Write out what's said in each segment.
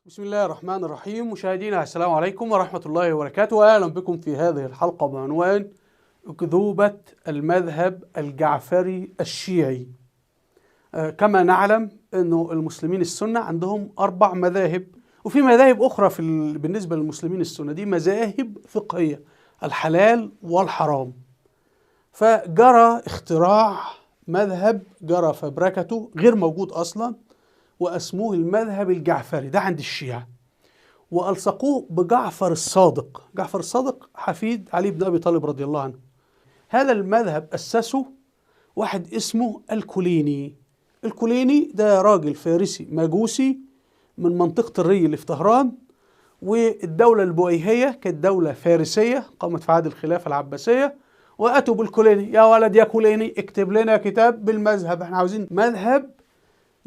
بسم الله الرحمن الرحيم. مشاهدينا السلام عليكم ورحمة الله وبركاته، وأهلا بكم في هذه الحلقة بعنوان أكذوبة المذهب الجعفري الشيعي. كما نعلم أنه المسلمين السنة عندهم 4 مذاهب، وفي مذاهب أخرى بالنسبة للمسلمين السنة دي مذاهب فقهية، الحلال والحرام. فجرى اختراع مذهب جرى فبركته غير موجود أصلا، وأسموه المذهب الجعفري، ده عند الشيعة، وألصقوه بجعفر الصادق. جعفر الصادق حفيد علي بن أبي طالب رضي الله عنه. هذا المذهب أسسه واحد اسمه الكليني. الكليني ده راجل فارسي مجوسي من منطقة الري اللي في طهران، والدولة البويهية كانت دولة فارسية قامت في عهد الخلافة العباسية، وأتوا بالكليني: يا ولد يا كليني اكتب لنا كتاب بالمذهب، احنا عاوزين مذهب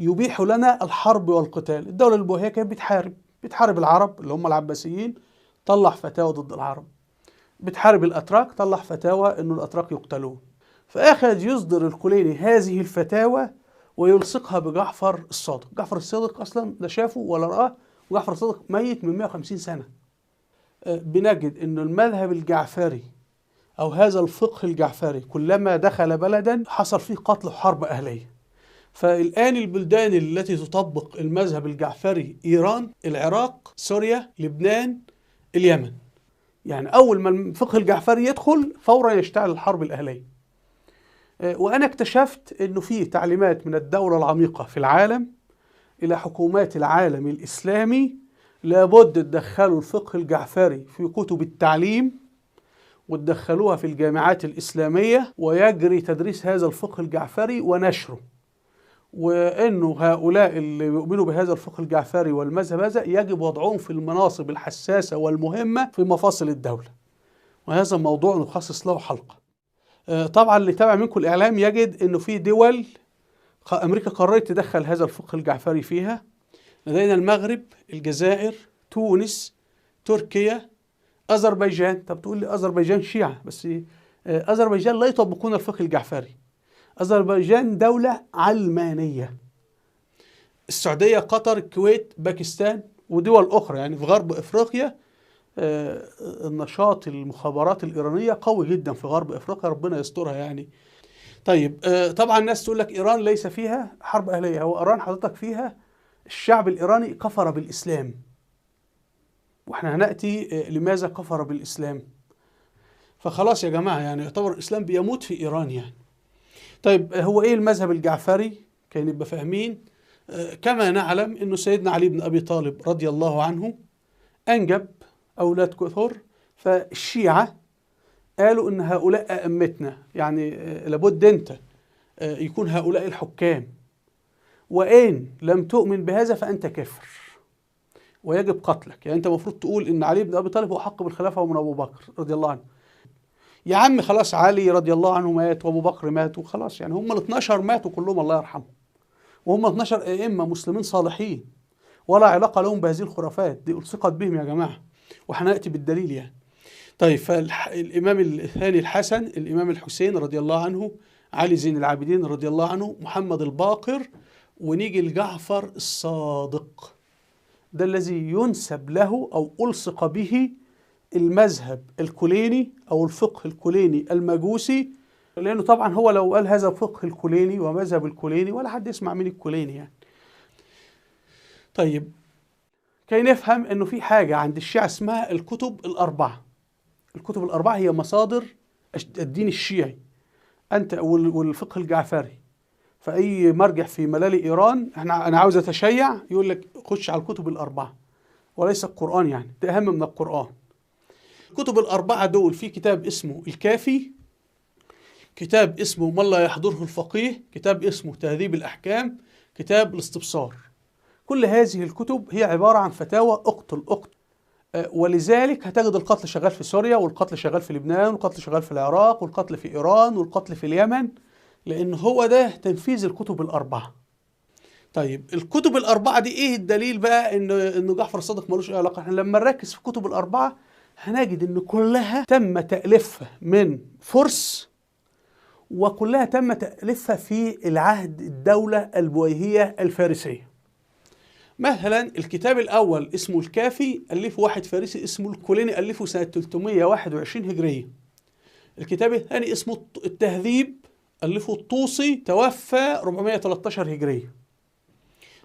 يبيح لنا الحرب والقتال. الدولة البويهية كانت بتحارب العرب اللي هم العباسيين، طلع فتاوى ضد العرب. بتحارب الأتراك، طلع فتاوى إنه الأتراك يقتلون. فأخذ يصدر الكليني هذه الفتاوى ويلصقها بجعفر الصادق. جعفر الصادق أصلا لا شافه ولا رآه، وجعفر الصادق ميت من 150 سنة. بنجد إنه المذهب الجعفري أو هذا الفقه الجعفري كلما دخل بلدا حصل فيه قتل وحرب أهلية. فالآن البلدان التي تطبق المذهب الجعفري إيران، العراق، سوريا، لبنان، اليمن. يعني أول ما الفقه الجعفري يدخل فورا يشتعل الحرب الأهلية. وأنا اكتشفت أنه فيه تعليمات من الدولة العميقة في العالم إلى حكومات العالم الإسلامي لابد تدخلوا الفقه الجعفري في كتب التعليم وتدخلوها في الجامعات الإسلامية، ويجري تدريس هذا الفقه الجعفري ونشره، وأنه هؤلاء اللي يؤمنوا بهذا الفقه الجعفري والمذهب هذا يجب وضعهم في المناصب الحساسة والمهمة في مفاصل الدولة. وهذا موضوع نخصص له حلقة. طبعا اللي تابع منكم الإعلام يجد أنه في دول أمريكا قررت تدخل هذا الفقه الجعفري فيها. لدينا المغرب، الجزائر، تونس، تركيا، أذربيجان. طب تقول لي أذربيجان شيعة، بس أذربيجان لا يطبقون الفقه الجعفري. أذربيجان دولة علمانية. السعودية، قطر، الكويت، باكستان، ودول أخرى. يعني في غرب أفريقيا النشاط المخابرات الإيرانية قوي جدا في غرب أفريقيا، ربنا يسترها يعني. طيب طبعا الناس تقول لك إيران ليس فيها حرب أهلية. هو إيران حضرتك فيها الشعب الإيراني كفر بالإسلام، واحنا هنأتي لماذا كفر بالإسلام. فخلاص يا جماعة، يعني يعتبر الإسلام بيموت في إيران يعني. طيب هو ايه المذهب الجعفري؟ كي نبقى فاهمين. كما نعلم انه سيدنا علي بن ابي طالب رضي الله عنه انجب اولاد كثر، فالشيعة قالوا ان هؤلاء ائمتنا، يعني لابد انت يكون هؤلاء الحكام، وان لم تؤمن بهذا فانت كافر ويجب قتلك. يعني انت المفروض تقول ان علي بن ابي طالب هو حق بالخلافة ومن ابو بكر رضي الله عنه. يا عم خلاص، علي رضي الله عنه مات وابو بكر مات وخلاص، يعني هم ال 12 ماتوا كلهم الله يرحمهم، وهم 12 ائمه مسلمين صالحين ولا علاقه لهم بهذه الخرافات دي، الصقت بهم يا جماعه، وهناتي بالدليل يعني. طيب فالامام الثاني الحسن، الامام الحسين رضي الله عنه، علي زين العابدين رضي الله عنه، محمد الباقر، ونيجي لجعفر الصادق. ده الذي ينسب له او الصق به المذهب الكليني أو الفقه الكليني المجوسي، لأنه طبعا هو لو قال هذا الفقه الكليني ومذهب الكليني ولا حد يسمع من الكليني يعني. طيب كي نفهم أنه في حاجة عند الشيعة اسمها الكتب الأربعة. الكتب الأربعة هي مصادر الدين الشيعي أنت والفقه الجعفري. فأي مرجع في ملالي إيران أنا عاوز أتشيع، يقول لك خش على الكتب الأربعة وليس القرآن، يعني ده أهم من القرآن. الكتب الأربعة دول في كتاب اسمه الكافي، كتاب اسمه ما لا يحضره الفقيه، كتاب اسمه تهذيب الأحكام، كتاب الاستبصار. كل هذه الكتب هي عبارة عن فتاوى اقتل اقتل. ولذلك هتجد القتل شغال في سوريا، والقتل شغال في لبنان، والقتل شغال في العراق، والقتل في إيران، والقتل في اليمن، لأن هو ده تنفيذ الكتب الأربعة. طيب الكتب الأربعة دي إيه الدليل بقى إن جعفر الصادق ملوش علاقة؟ إحنا لما نركز في الكتب الأربعة هنجد إن كلها تم تأليفها من فرس، وكلها تم تأليفها في العهد الدولة البويهية الفارسية. مثلا الكتاب الأول اسمه الكافي، ألفه واحد فارسي اسمه الكليني، ألفه سنة 321 هجرية. الكتاب الثاني اسمه التهذيب، ألفه الطوسي، توفى 413 هجرية.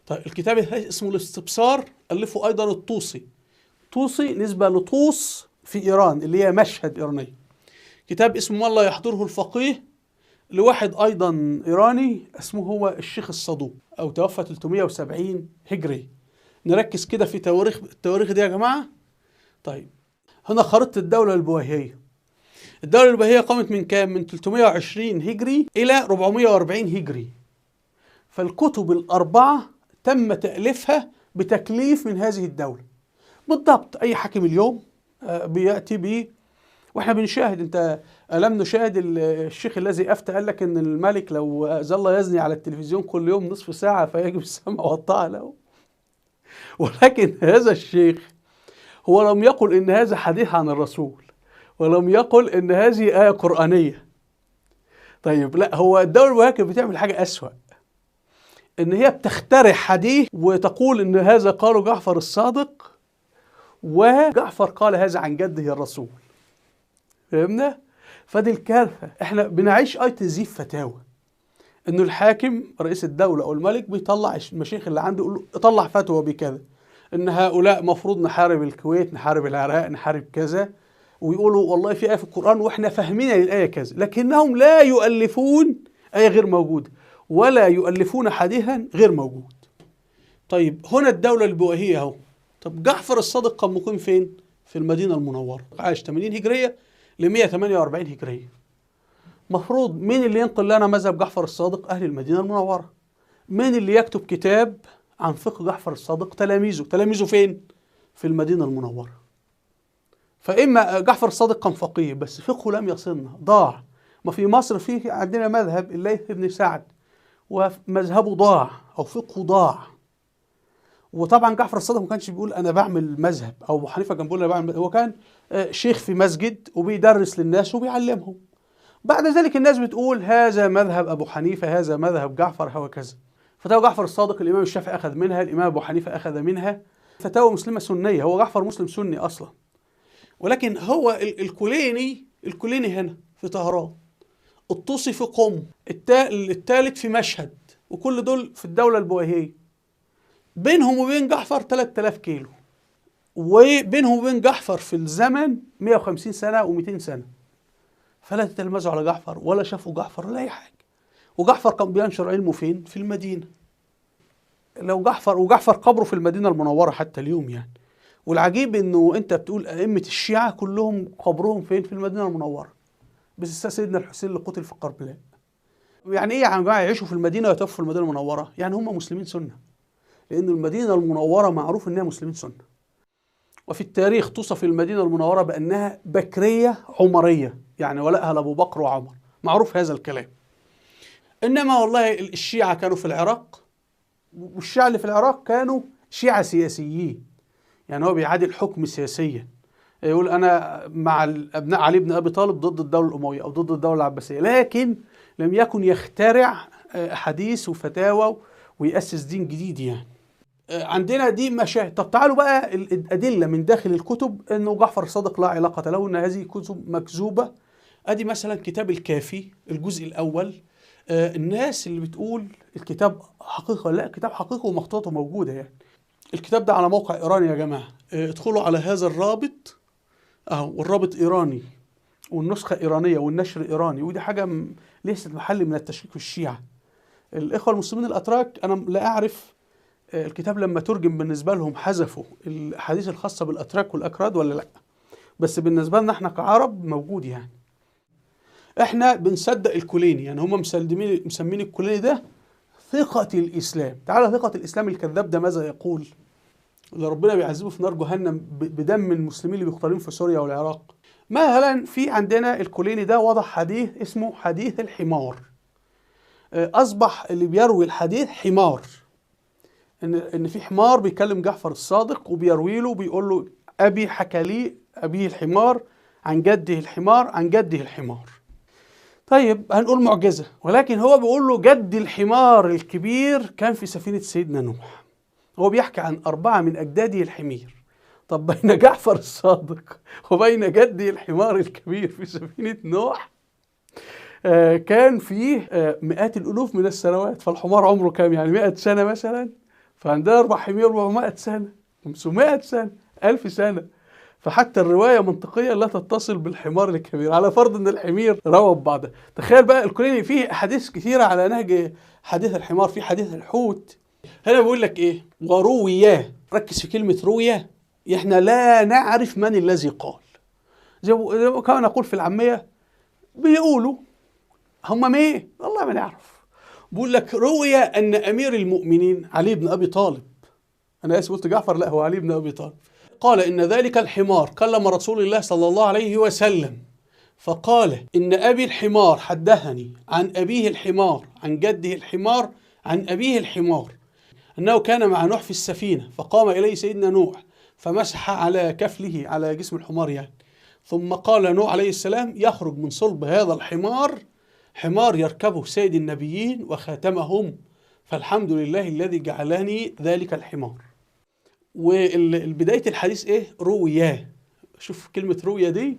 طيب الكتاب الثالث اسمه الاستبصار، ألفه أيضا الطوسي. طوسي نسبة لطوس في إيران اللي هي مشهد إيرانية. كتاب اسمه ما لا يحضره الفقيه، لواحد أيضا إيراني اسمه هو الشيخ الصدوق، أو توفى 370 هجري. نركز كده في التواريخ دي يا جماعة. طيب هنا خريطة الدولة البويهية. الدولة البويهية قامت من كام؟ من 320 هجري إلى 440 هجري. فالكتب الأربعة تم تأليفها بتكليف من هذه الدولة. بالضبط أي حاكم اليوم بيأتي ب، واحنا بنشاهد، انت ألم نشاهد الشيخ الذي أفتى قال لك إن الملك لو ظل يزني على التلفزيون كل يوم نصف ساعة فيجب السمع والطاعة له. ولكن هذا الشيخ هو لم يقل إن هذا حديث عن الرسول، ولم يقل إن هذه آية قرآنية. طيب لا، هو الدولة البويهية كانت بتعمل حاجة أسوأ، إن هي بتخترع حديث وتقول إن هذا قاله جعفر الصادق، وجعفر قال هذا عن جده الرسول. فهمنا؟ فدي الكارثة. احنا بنعيش آية تزييف فتاوى، إنه الحاكم رئيس الدولة أو الملك بيطلع المشايخ اللي عنده يقول له طلع فتوى بكذا، إن هؤلاء مفروض نحارب الكويت، نحارب العراق، نحارب كذا، ويقولوا والله في آية في القرآن وإحنا فاهمين الآية كذا، لكنهم لا يؤلفون آية غير موجودة، ولا يؤلفون حديثا غير موجود. طيب هنا الدولة البويهية أهو. طب جعفر الصادق كان مقيم فين؟ في المدينة المنورة، عاش 80 هجرية ل 148 هجرية. مفروض مين اللي ينقل لنا مذهب جعفر الصادق؟ أهل المدينة المنورة. مين اللي يكتب كتاب عن فقه جعفر الصادق؟ تلاميذه. تلاميذه فين؟ في المدينة المنورة. فإما جعفر الصادق كان فقيه بس فقهه لم يصلنا، ضاع. ما في مصر في عندنا مذهب الليث بن سعد ومذهبه ضاع أو فقهه ضاع. وطبعا جعفر الصادق ما كانش بيقول أنا بعمل مذهب، أو أبو حنيفة كان بيقول أنا بعمل، هو كان شيخ في مسجد وبيدرس للناس وبيعلمهم. بعد ذلك الناس بتقول هذا مذهب أبو حنيفة، هذا مذهب جعفر، وهكذا. فتاوى جعفر الصادق الإمام الشافعي أخذ منها، الإمام أبو حنيفة أخذ منها. فتاوى مسلمة سنية، هو جعفر مسلم سني أصلا. ولكن هو الكليني هنا في طهران، الطوسي في قم، الثالث في مشهد، وكل دول في الدولة البويهية. بينهم وبين جعفر 3000 كيلو، وبينهم وبين جعفر في الزمن 150 سنة و200 سنة. فلا تتلمذوا على جعفر ولا شافوا جعفر ولا أي حاجة. وجعفر كان بينشر علمه فين؟ في المدينة. لو جعفر، وجعفر قبره في المدينة المنورة حتى اليوم يعني. والعجيب انه انت بتقول ائمة الشيعة كلهم قبرهم فين؟ في المدينة المنورة، باستثناء سيدنا الحسين اللي قتل في كربلاء. يعني ايه يا جماعة يعيشوا في المدينة ويتوفوا في المدينة المنورة؟ يعني هم مسلمين سنة، لأن المدينة المنورة معروف انها مسلمين سنة. وفي التاريخ توصف المدينة المنورة بأنها بكرية عمرية، يعني ولائها لأبو بكر وعمر، معروف هذا الكلام. إنما والله الشيعة كانوا في العراق، والشيعة اللي في العراق كانوا شيعة سياسيين، يعني هو بيعادل الحكم سياسيا، يقول أنا مع أبناء علي بن أبي طالب ضد الدولة الأموية أو ضد الدولة العباسية، لكن لم يكن يخترع أحاديث وفتاوى ويأسس دين جديد يعني. عندنا دي مشاهد. طب تعالوا بقى الأدلة من داخل الكتب أنه جعفر الصادق لا علاقة له، أن هذه كتب مكذوبة. أدي مثلا كتاب الكافي الجزء الأول. الناس اللي بتقول الكتاب حقيقة، لا الكتاب حقيقي ومخطوطاته موجودة يعني. الكتاب ده على موقع إيراني يا جماعة، ادخلوا على هذا الرابط أهو، والرابط إيراني والنسخة إيرانية والنشر إيراني، ودي حاجة ليست محل من التشكيك في الشيعة. الإخوة المسلمين الأتراك أنا لا أعرف الكتاب لما ترجم بالنسبة لهم حذفوا الأحاديث الخاصة بالأتراك والأكراد ولا لأ، بس بالنسبة لنا احنا كعرب موجود يعني. احنا بنصدق الكليني، يعني هم مسمين الكليني ده ثقة الإسلام. تعالى ثقة الإسلام الكذاب ده ماذا يقول؟ اللي ربنا بيعذبه في نار جهنم بدم المسلمين اللي بيقتلون في سوريا والعراق. مثلا في عندنا الكليني ده وضع حديث اسمه حديث الحمار. أصبح اللي بيروي الحديث حمار، إن في حمار بيكلم جعفر الصادق وبيروي له، بيقول له أبي حكى لي أبيه الحمار عن جده الحمار عن جده الحمار. طيب هنقول معجزة، ولكن هو بيقول له جد الحمار الكبير كان في سفينة سيدنا نوح. هو بيحكي عن 4 من أجداده الحمير. طب بين جعفر الصادق وبين جدي الحمار الكبير في سفينة نوح كان فيه مئات الألوف من السنوات، فالحمار عمره كام؟ يعني 100 سنة مثلا، فعندنا 4 حمير 400 سنة، 500 سنة، 1000 سنة. فحتى الرواية منطقية لا تتصل بالحمار الكبير، على فرض ان الحمير روى ببعضها. تخيل بقى الكليني فيه احاديث كثيرة على نهج حديث الحمار، في حديث الحوت. هنا بيقول لك ايه؟ وروياه. ركز في كلمة روية، احنا لا نعرف من الذي قال. زي كما نقول في العامية بيقولوا هم مين؟ والله ما نعرف. بيقول لك روي ان امير المؤمنين علي بن ابي طالب، انا اسف قلت جعفر، لا هو علي بن ابي طالب، قال إن ذلك الحمار كلم رسول الله صلى الله عليه وسلم فقال إن أبي الحمار حدثني عن أبيه الحمار عن جده الحمار عن أبيه الحمار أنه كان مع نوح في السفينة، فقام إليه سيدنا نوح فمسح على كفله، على جسم الحمار يعني، ثم قال نوح عليه السلام يخرج من صلب هذا الحمار حمار يركبه سيد النبيين وخاتمهم، فالحمد لله الذي جعلني ذلك الحمار. والبداية الحديث ايه؟ روياه. شوف كلمة روية دي،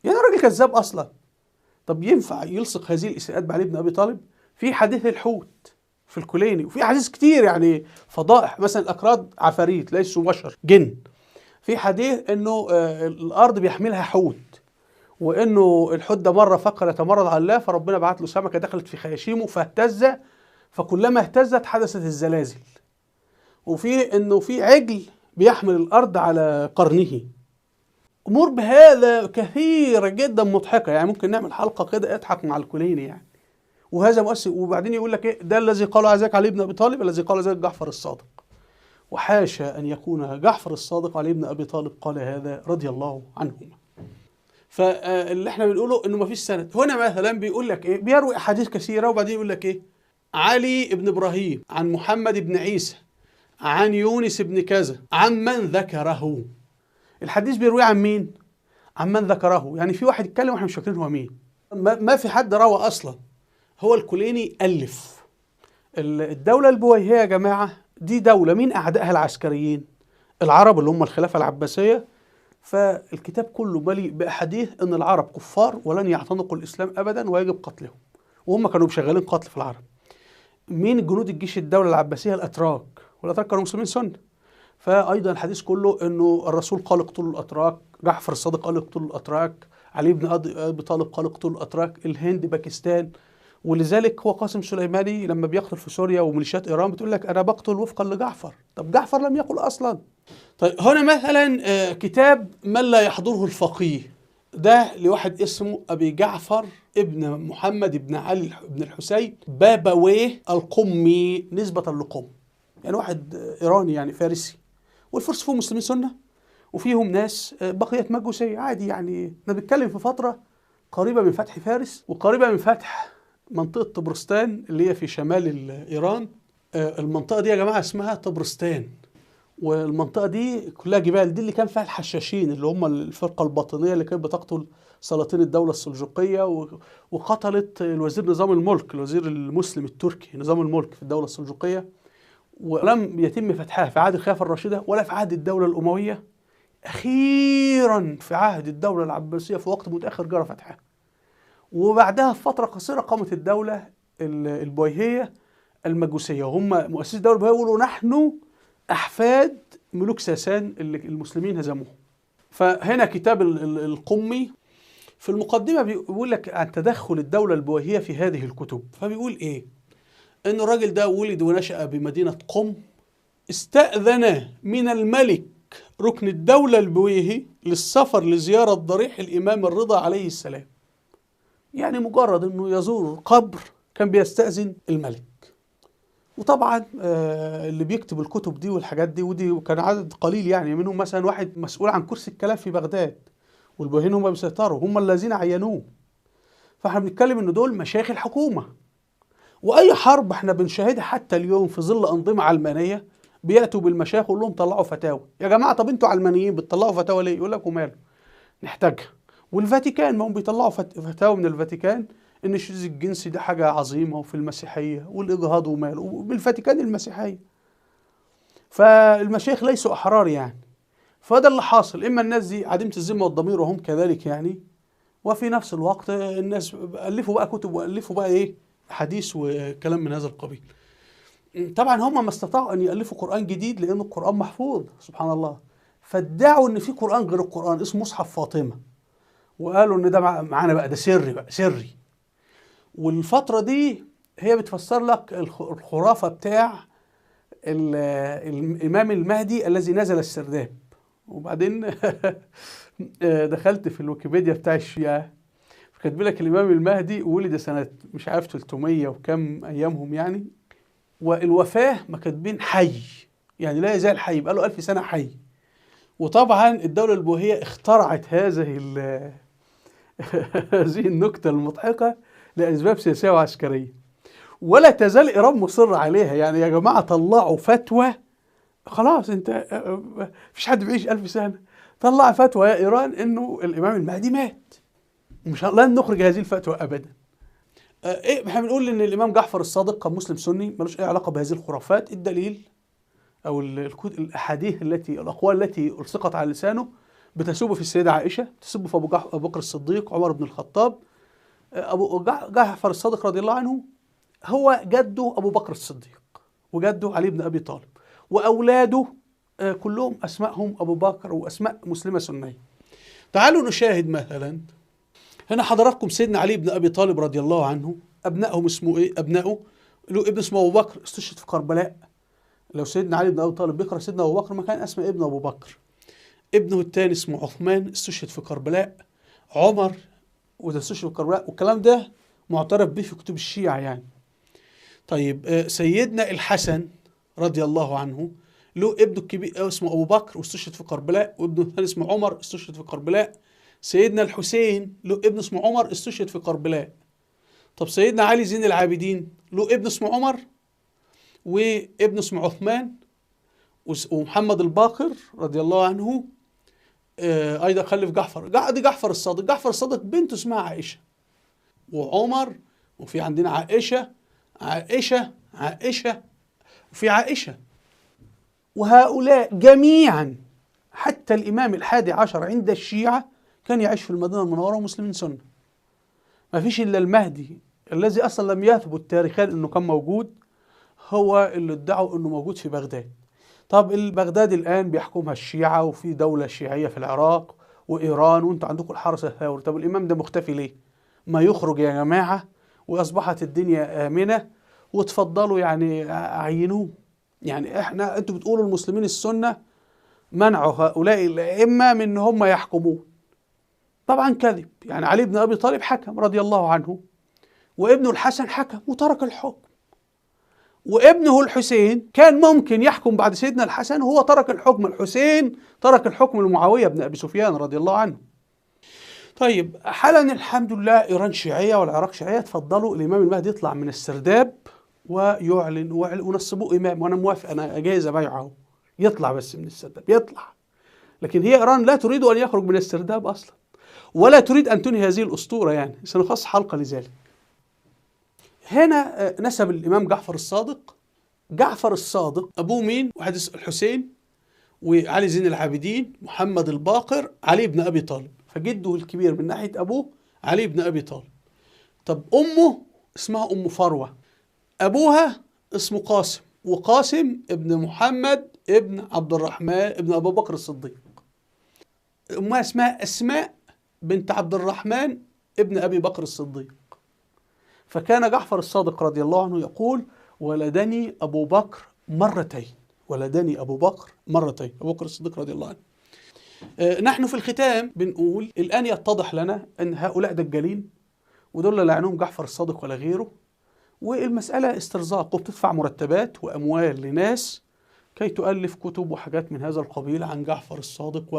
يعني راجل كذاب اصلا. طب ينفع يلصق هذه الاساءات بعلي بن ابي طالب؟ في حديث الحوت في الكليني، وفي حديث كتير يعني فضائح، مثلا الاكراد عفاريت ليسوا بشر، جن. في حديث انه الارض بيحملها حوت، وانه الحوت ده مرة فكر يتمرد على الله فربنا بعت له سمكة دخلت في خياشيمه فاهتز، فكلما اهتزت حدثت الزلازل. وفي انه في عجل بيحمل الارض على قرنه. امور بهذا كثيرة جدا مضحكة، يعني ممكن نعمل حلقة كده اضحك مع الكليني يعني. وهذا مؤسس. وبعدين يقول لك ايه؟ ده الذي قال ذلك علي بن ابي طالب، الذي قال ذلك جعفر الصادق. وحاشا ان يكون جعفر الصادق علي بن ابي طالب قال هذا رضي الله عنهما. فاللي احنا بنقوله انه ما فيش سند. هنا مثلا بيقول لك ايه؟ بيروي احاديث كثيرة وبعدين يقول لك ايه؟ علي بن ابراهيم عن محمد بن عيسى عن يونس بن كذا عن من ذكره. الحديث بيروي عن مين؟ عن من ذكره، يعني في واحد اتكلم واحنا مش فاكرين هو مين. ما في حد روى اصلا، هو الكليني الف. الدولة البويهية يا جماعة دي دولة مين اعدائها العسكريين؟ العرب اللي هم الخلافة العباسية. فالكتاب كله مليء باحاديث ان العرب كفار ولن يعتنقوا الاسلام ابدا ويجب قتلهم، وهم كانوا شغالين قتل في العرب. مين جنود الجيش الدولة العباسية؟ الاتراك، والاتراك كانوا مسلمين سنة. فايضا الحديث كله انه الرسول قال اقتلوا الاتراك، جعفر الصادق قال اقتلوا الاتراك، علي بن ابي طالب قال اقتلوا الاتراك، الهند، باكستان. ولذلك هو قاسم سليماني لما بيقتل في سوريا وميليشيات ايران بتقول لك انا بقتل وفقا لجعفر. طب جعفر لم يقل اصلا. طيب هنا مثلا كتاب من لا يحضره الفقيه، ده لواحد اسمه ابي جعفر ابن محمد بن علي بن الحسين بابويه القمي نسبة لقم، يعني واحد ايراني يعني فارسي. والفرس فيهم مسلمين سنة وفيهم ناس بقيت مجوسيه عادي. يعني احنا بنتكلم في فترة قريبه من فتح فارس وقريبه من فتح منطقة طبرستان اللي هي في شمال ايران. المنطقة دي يا جماعة اسمها طبرستان، والمنطقة دي كلها جبال، دي اللي كان فيها الحشاشين اللي هم الفرقة الباطنية اللي كانت بتقتل سلاطين الدولة السلجوقيه، وقتلت الوزير نظام الملك، الوزير المسلم التركي نظام الملك في الدولة السلجوقيه. ولم يتم فتحها في عهد الخلافة الراشدة ولا في عهد الدولة الأموية. أخيرا في عهد الدولة العباسية في وقت متأخر جرى فتحها، وبعدها في فترة قصيرة قامت الدولة البويهية المجوسية. وهم مؤسسي الدولة البويهية يقولوا نحن أحفاد ملوك ساسان اللي المسلمين هزموهم. فهنا كتاب القمي في المقدمة بيقول لك عن تدخل الدولة البويهية في هذه الكتب. فبيقول إيه؟ إن الراجل ده ولد ونشأ بمدينة قم، استأذن من الملك ركن الدولة البويهي للسفر لزيارة ضريح الإمام الرضا عليه السلام. يعني مجرد إنه يزور قبر كان بيستأذن الملك. وطبعا اللي بيكتب الكتب دي والحاجات دي، ودي كان عدد قليل يعني منهم، مثلا واحد مسؤول عن كرسي الكلام في بغداد، والبويهيين هم بيسيطروا، هم الذين عينوه. فاحنا بنتكلم إن دول مشايخ الحكومة. واي حرب احنا بنشاهدها حتى اليوم في ظل انظمة علمانية بياتوا بالمشايخ ويقول لهم طلعوا فتاوى. يا جماعة طب انتوا علمانيين بتطلعوا فتاوى ليه؟ يقول لك وماله، نحتاجها. والفاتيكان ما هم بيطلعوا فتاوى من الفاتيكان ان الشذوذ الجنسي ده حاجة عظيمة وفي المسيحية والاجهاض وماله، وبالفاتيكان المسيحية. فالمشايخ ليسوا أحرار يعني. فده اللي حاصل، إما الناس دي عديمة الذمة والضمير وهم كذلك يعني، وفي نفس الوقت الناس ألفوا بقى كتب وألفوا بقى إيه حديث وكلام من هذا القبيل. طبعا هم ما استطاعوا أن يألفوا قرآن جديد لأن القرآن محفوظ سبحان الله، فادعوا إن في قرآن غير القرآن اسمه مصحف فاطمة، وقالوا إن ده معانا بقى، ده سري بقى سري. والفترة دي هي بتفسر لك الخرافة بتاع الإمام المهدي الذي نزل السرداب. وبعدين دخلت في الويكيبيديا بتاع الشيعة، فكاتب لك الإمام المهدي ولد سنة مش عارف 300 وكم أيامهم يعني، والوفاة ما كاتبين حي، يعني لا يزال حي، بقى له 1000 سنة حي. وطبعا الدولة البويهية اخترعت هذه هذه النكتة المضحكة لأسباب سياسية وعسكرية، ولا تزال إيران مصرة عليها. يعني يا جماعة طلعوا فتوى، خلاص انت مفيش حد بيعيش 1000 سنة، طلع فتوى يا إيران انه الإمام المهدي مات، مش لن نخرج هذه الفتوى أبدا. ايه احنا بنقول ان الإمام جعفر الصادق كان مسلم سني ملوش أي علاقة بهذه الخرافات. الدليل أو الأحاديث التي الأقوال التي ألصقت على لسانه بتسب في السيدة عائشة، بتسب في أبو بكر الصديق، عمر بن الخطاب. أبو جعفر الصادق رضي الله عنه هو جده أبو بكر الصديق، وجده علي بن أبي طالب، وأولاده كلهم أسمائهم أبو بكر وأسماء مسلمة سنية. تعالوا نشاهد مثلا هنا حضراتكم سيدنا علي بن أبي طالب رضي الله عنه، أبنائهم اسمه إيه؟ أبنائه له ابن اسمه أبو بكر استشهد في كربلاء. لو سيدنا علي بن أبي طالب بيكره سيدنا أبو بكر ما كان اسمه ابن أبو بكر. ابنه الثاني اسمه عثمان استشهد في كربلاء، عمر وده استشهد في كربلاء، والكلام ده معترف به في كتب الشيعة يعني. طيب سيدنا الحسن رضي الله عنه له ابنه الكبير اسمه أبو بكر واستشهد في كربلاء، وابنه الثاني اسمه عمر استشهد في كربلاء. سيدنا الحسين له ابن اسمه عمر استشهد في كربلاء. طب سيدنا علي زين العابدين له ابن اسمه عمر وابن اسمه عثمان، ومحمد الباقر رضي الله عنه ايضا خلف جعفر، دي جعفر الصادق، جعفر الصادق بنته اسمها عائشة، وعمر، وفي عندنا عائشة عائشة عائشة، وفي عائشة. وهؤلاء جميعا حتى الإمام 11 عند الشيعة كان يعيش في المدينة المنورة ومسلمين سنة. ما فيش إلا المهدي الذي أصلا لم يثبت تاريخيا أنه كان موجود، هو اللي ادعوا أنه موجود في بغداد. طب البغداد الآن بيحكمها الشيعة، وفي دولة شيعية في العراق وإيران، وانتوا عندكم الحرس الثوري. طب الإمام ده مختفي ليه؟ ما يخرج يا جماعة، وأصبحت الدنيا آمنة، وتفضلوا يعني عينوه. يعني احنا انتوا بتقولوا المسلمين السنة منعوا هؤلاء الأئمة من ان هم يحكمون. طبعا كذب، يعني علي بن أبي طالب حكم رضي الله عنه، وابنه الحسن حكم وترك الحكم، وابنه الحسين كان ممكن يحكم بعد سيدنا الحسن وهو ترك الحكم. الحسين ترك الحكم لمعاوية بن أبي سفيان رضي الله عنه. طيب حالا الحمد لله إيران شيعية والعراق شيعية، تفضلوا الإمام المهدي يطلع من السرداب ويعلن ونصبوه إمام، وأنا موافق، أنا جاهز أبايعه، يطلع بس من السرداب يطلع. لكن هي إيران لا تريد أن يخرج من السرداب أصلا، ولا تريد أن تنهي هذه الأسطورة، يعني سنخصص حلقة لذلك. هنا نسب الإمام جعفر الصادق. جعفر الصادق أبوه مين؟ واحد الحسين وعلي زين العابدين، محمد الباقر، علي بن أبي طالب. فجده الكبير من ناحية أبوه علي بن أبي طالب. طب أمه اسمها أم فروة، أبوها اسمه قاسم، وقاسم ابن محمد ابن عبد الرحمن ابن أبو بكر الصديق. أمها اسمها أسماء بنت عبد الرحمن ابن أبي بكر الصديق. فكان جعفر الصادق رضي الله عنه يقول: ولدني أبو بكر مرتين، ولدني أبو بكر مرتين، أبو بكر الصديق رضي الله عنه. نحن في الختام بنقول الآن يتضح لنا أن هؤلاء دجالين، ودول لا يعنيهم جعفر الصادق ولا غيره، والمسألة استرزاق، وبتدفع مرتبات وأموال لناس كي تؤلف كتب وحاجات من هذا القبيل عن جعفر الصادق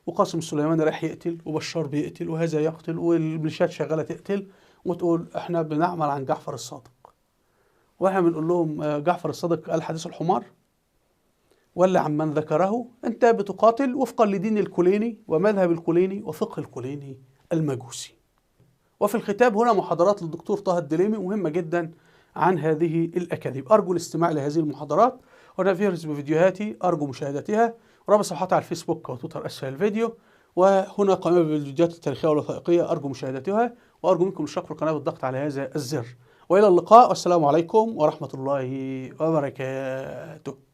وقاسم سليمان رايح يقتل، وبشار بيقتل، وهذا يقتل، والميليشيات شغالة تقتل، وتقول احنا بنعمل عن جعفر الصادق. واحنا بنقول لهم جعفر الصادق قال حديث الحمار ولا عن من ذكره؟ انت بتقاتل وفقا لدين الكليني ومذهب الكليني وفقه الكليني المجوسي. وفي الختام هنا محاضرات للدكتور طه الدليمي مهمة جدا عن هذه الأكاذيب، أرجو الاستماع لهذه المحاضرات، هنا فهرس بفيديوهاتي أرجو مشاهدتها، ورابط صفحاتي على الفيسبوك وتويتر أسفل الفيديو، وهنا قائمة بالفيديوهات التاريخية والوثائقية أرجو مشاهدتها، وأرجو منكم الاشتراك في القناة بالضغط على هذا الزر. وإلى اللقاء، والسلام عليكم ورحمة الله وبركاته.